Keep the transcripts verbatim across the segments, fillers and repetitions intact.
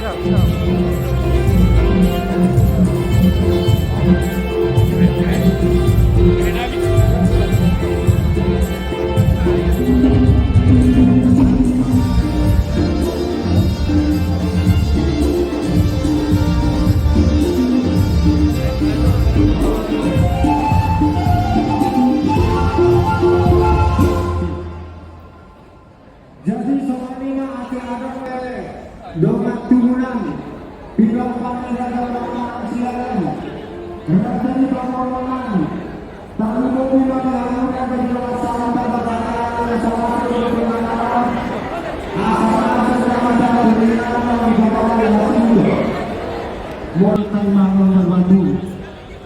Jadi songon i ma ate adat dongan tubuan, pinomparni raja dongan sialan, raja ni pamoruan, tarlumobi ma di hamu raja ni dongan sahuta.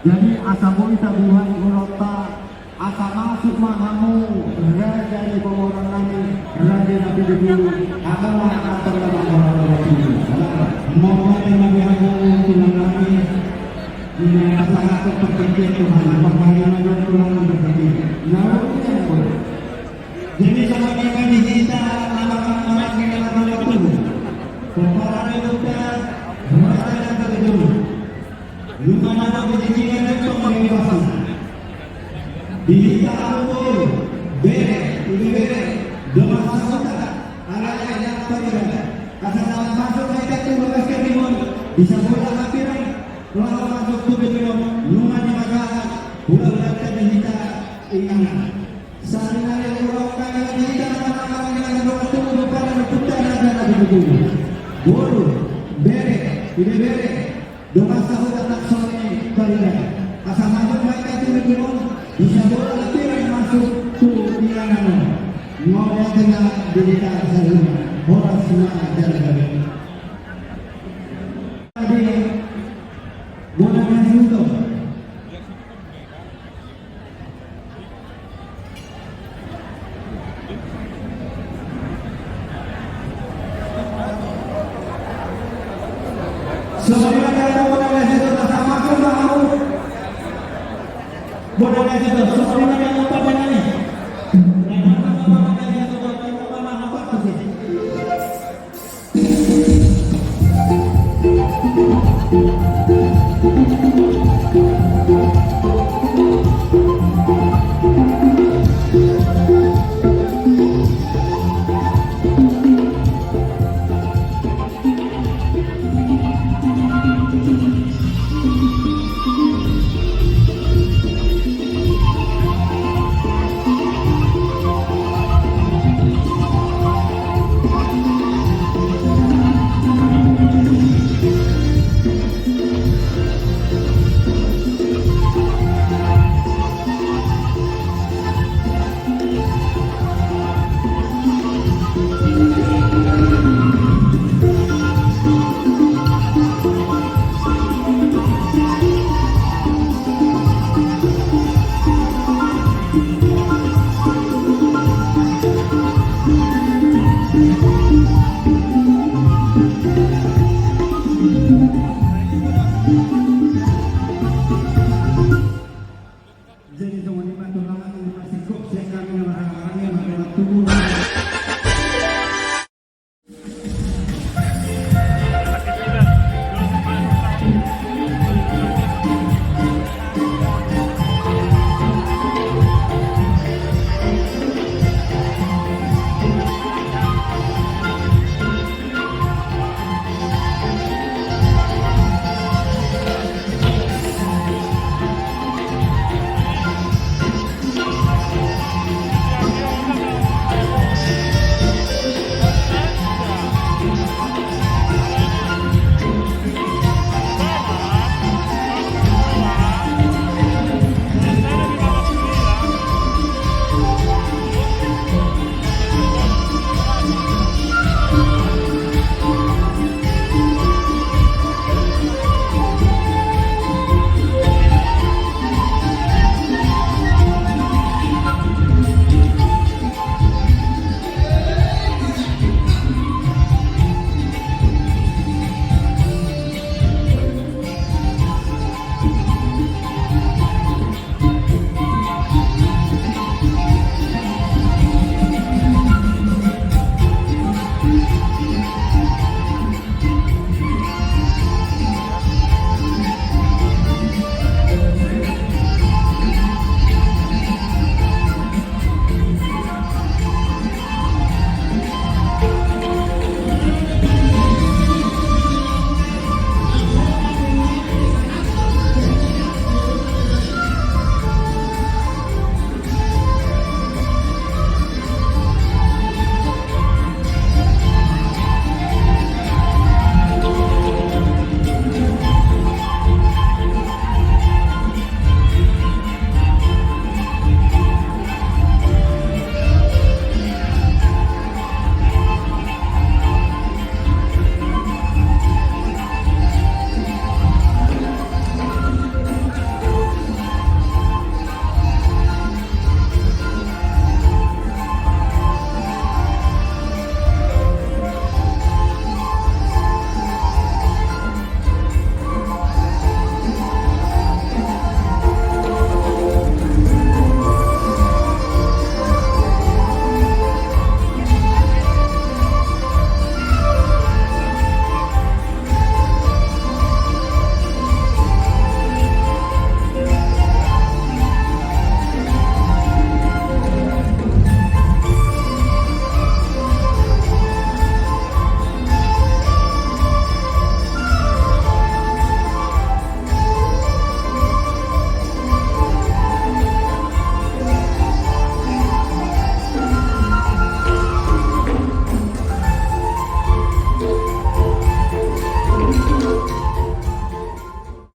Jadi asa boi tabuhai unokta. Asa masuk ma hamu raja ni pamoruan nami, raja na pinopinopinta, hamu ma antar na pamoruan nami. Mauliate ma di hamu tulang nami, na pasahathon partingkian tu hami, marhite ma tulang nami partingkian. Na uli ni hamu. Jadi sama dengan di hita, nama-nama di nama-nama tubuan. Pomparan ni Tuhan, raja na pinopinopinta. Nunga na dapot di hita tong mengibasna. Di hita hamu boru, bere, ibebere, dongan sahuta, alai na pariban. Asa na masuk ma hita tu bagas kami mon, bisa bola hatiran, laho masuk tu bebere, nunga di mata, hula-hula di hita inganan. Sarinari ulang kami di hita nama-nama di nama-nama tubuan, pomparan ni Tuhan, raja na pinopinopinta. Boru, bere, ibebere, dongan sahuta, tangkas ma pariban. Asa masuk ma hita tu bebere on, bisa bola hatiran masuk tu inganan on. Mauliate ma di hita saluhutna. Horas ma jala gabe. Bona na sinuto.